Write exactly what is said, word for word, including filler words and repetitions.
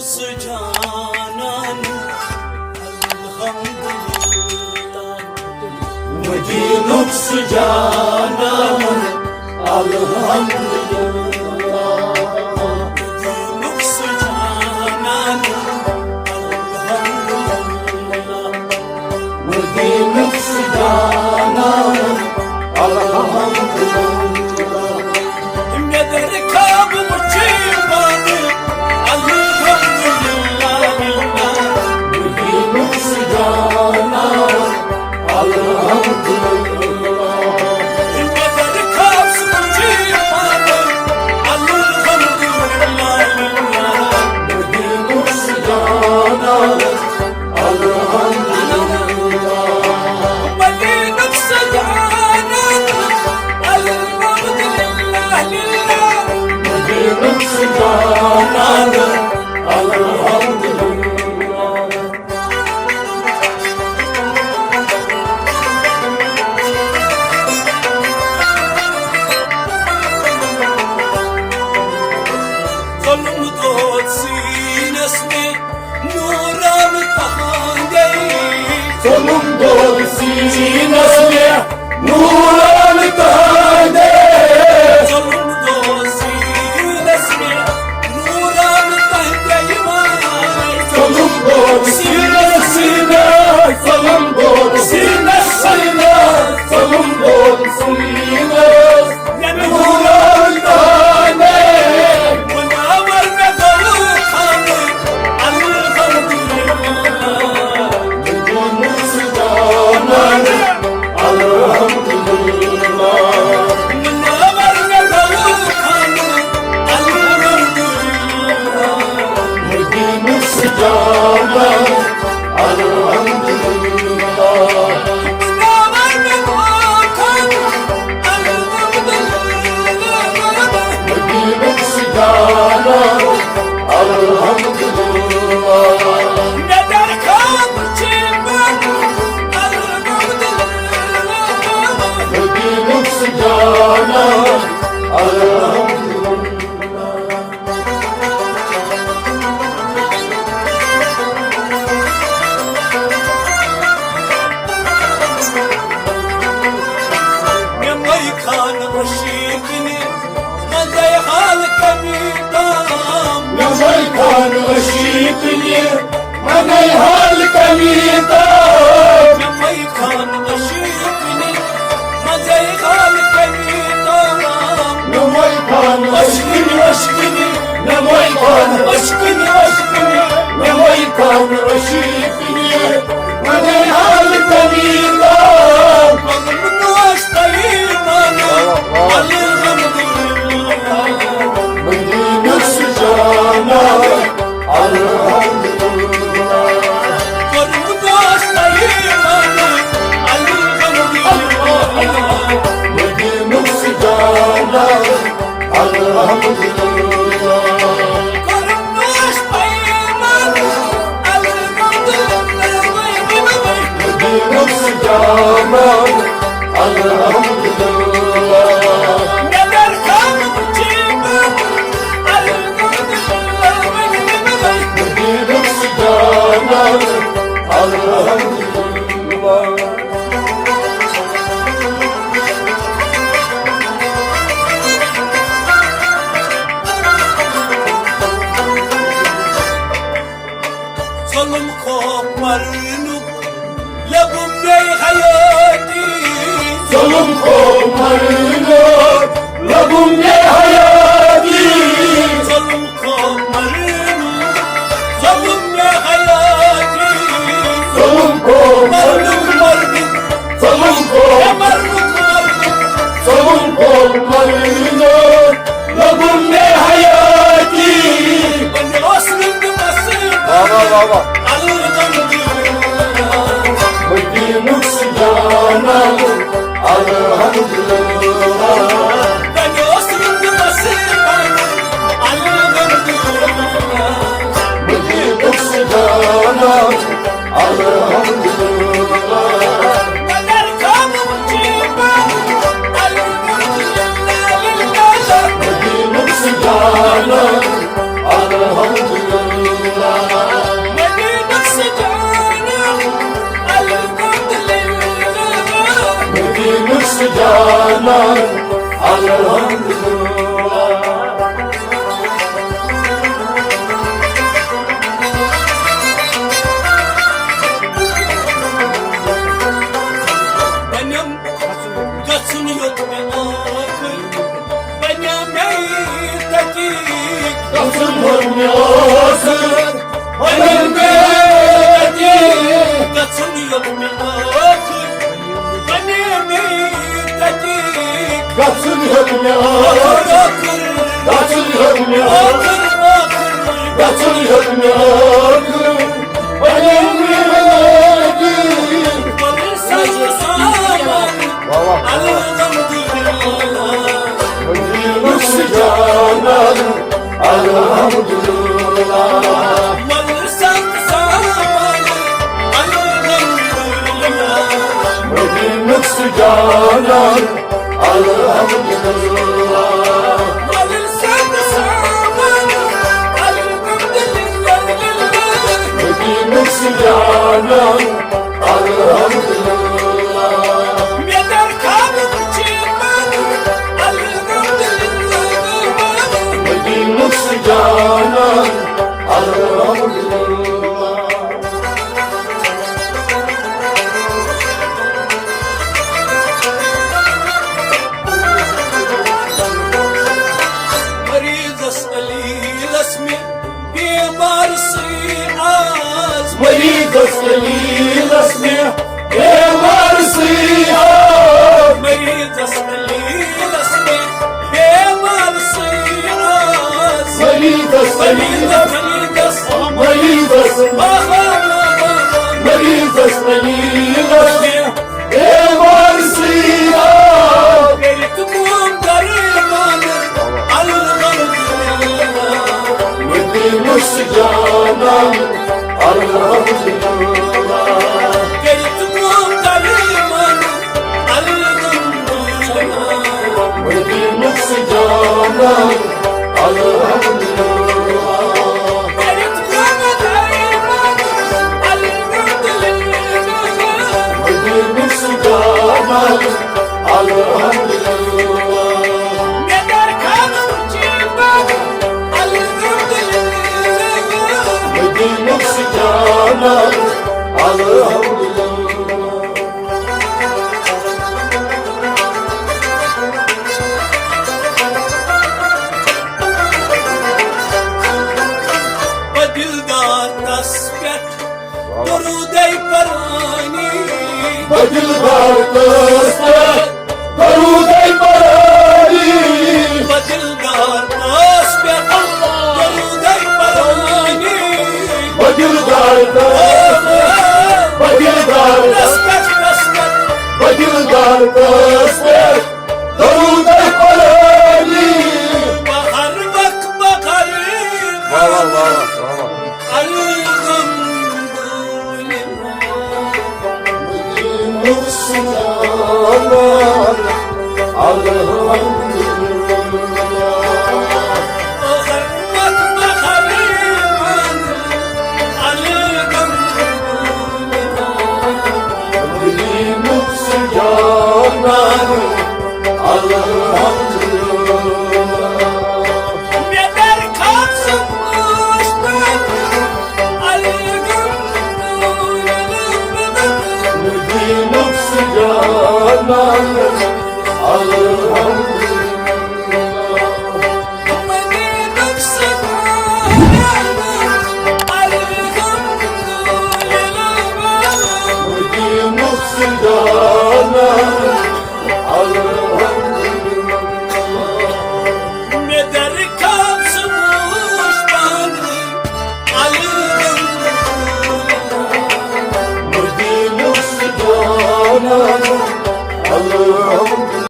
سُہ جانان، الحمدللہ۔ مدینُک سُہ جانان، الحمدللہ۔ مدینُک سُہ جانان، الحمدللہ۔ مدینُک سُہ جانان، الحمدللہ۔ مےٚ درِ خواب وٕچھِ پانہٕ، الحمدللہ۔ مدینُک سُہ جانان، الحمدللہ۔ مےٚ درِ خواب وٕچھِ پانہٕ، الحمدللہ۔ مدینُک سُہ جانان، الحمدللہ۔ مدینُک سُہ جانان، الحمدللہ۔ مدینُک سُہ جانان، الحمدللہ۔ ظلم دود سیٖنس مےٚ نوران تہنٛدے۔ ظلم دود سیٖنس مےٚ نوران تہنٛدے۔ ظلم دود سیٖنس مےٚ نوران تہنٛدے وارے۔ ظلم دود سیٖنس سیٖنس، ظلم دود سیٖنس سیٖنس، ظلم دود سیٖنس۔ مےٚ مٔے خان عشیٖق نہِ، منٛزَے حال کمی تام۔ مےٚ مٔے خان عشیٖق نہِ، منٛزَے حال کمی تام۔ مےٚ مٔے خان عشیٖق نہِ، منٛزَے حال کمی تام۔ مےٚ مٔے خان عشیٖق نہِ، عشیٖق نہِ، مےٚ مٔے خان عشیٖق نہِ، عشیٖق نہِ، مےٚ مٔے خان عشیٖق نہِ۔ مگر حال کمی دار، مگر ناش تلی مانا، الحمدللہ۔ مدینہ سجانا، الحمدللہ۔ مگر ناش تلی مانا، الحمدللہ۔ مدینہ سجانا، الحمدللہ۔ کرم ناش پیمان، الحمدللہ۔ مدینہ سجانا، الحمدللہ۔ نظر خان چیمان، الحمدللہ۔ مدینہ سجانا، الحمدللہ۔ ظلم خوف مرنُک لبُم مے حیاتی۔ ظلم خوف مرنُک لبُم مے حیاتی۔ ظلم خوف مرنُک، ظلم مے حیاتی۔ ظلم خوف مرنُک، مرنُک، ظلم خوف، مرنُک، مرنُک۔ ظلم خوف مرنُک لبُم مے حیاتی۔ وۄنۍ اوس نہٕ بس۔ واہ، واہ، واہ، واہ۔ الحمدللہ۔ مدینُک سجانا، الحمدللہ۔ وۄنۍ اوس نہٕ بس۔ الحمدللہ۔ مدینُک سجانا، الحمدللہ۔ مگر خواب وٕچھِ الحمدللہ۔ مدینُک سجانا، الحمدللہ۔ الحمدللہ۔ بنیُم گژھُن یوٚت مےٚ ٲخٕر، بنیٛاو مےٚ تٔتی۔ گژھُن یوٚت مےٚ ٲخٕر، بنیٛاو مےٚ تٔتی۔ گژھُن یوٚت مےٚ ٲخٕر، بنیٛاو مےٚ تٔتی۔ گژھُن ہیوٚت مےٚ ٲخٕر، گژھُن ہیوٚت مےٚ ٲخٕر، گژھُن ہیوٚت مےٚ ٲخٕر۔ وۄنۍ ییٚلہِ مےٚ وٲتۍ، واہ، واہ۔ الحمدللہ۔ مدینُک سُہ جانان، الحمدللہ۔ مدینُک سُہ جانان، الحمدللہ۔ مدینُک سُہ جانان، الحمدللہ۔ مےٚ در خانُک چیمن، الحمدللہ۔ مدینُک سُہ جانان، الحمدللہ۔ مریضس علیلس مےٚ بیمار سٕے آز۔ مریضس علیلس مےٚ بیمار سٕے آز۔ مریضس علیلس مےٚ بیمار سٕے آز۔ مریضس، مریضس، مریضس، مریضس، آہا، آہا، آہا۔ مریضس علیلس مےٚ بیمار سٕے آز۔ کٔرِتھ قوم درمان، الحمدللہ۔ مدینُک سُہ جانان، الحمدللہ۔ کٔرِتھ قوم درمان، الحمدللہ۔ مدینُک سُہ جانان، الحمدللہ۔ کٔرِتھ قوم درمان، الحمدللہ۔ مدینُک سُہ جانان، الحمدللہ۔ مےٚ در خانُک چیمن، الحمدللہ۔ مدینُک سُہ جانان، الحمدللہ۔ بدل دار تس پٮ۪ٹھ درودے پرانی۔ بدل دار تس پٮ۪ٹھ درودے پرانی۔ بدل دار تس پٮ۪ٹھ درودے پرانی۔ بدل دار تس پٮ۪ٹھ، بدل دار تس پٮ۪ٹھ، تس پٮ۪ٹھ۔ بدل دار تس پٮ۪ٹھ درودے پرانی۔ بہر وق بہر۔ واہ، واہ، واہ، واہ، واہ۔ الحمدللہ۔ الحمدللہ۔ الحمدللہ۔ مےٚ در خاص پٲٹھۍ الحمدللہ۔ مدینُک سُہ جانان، الحمدللہ۔ مدینُک سُہ جانان، الحمدللہ۔ مدینُک سُہ جانان،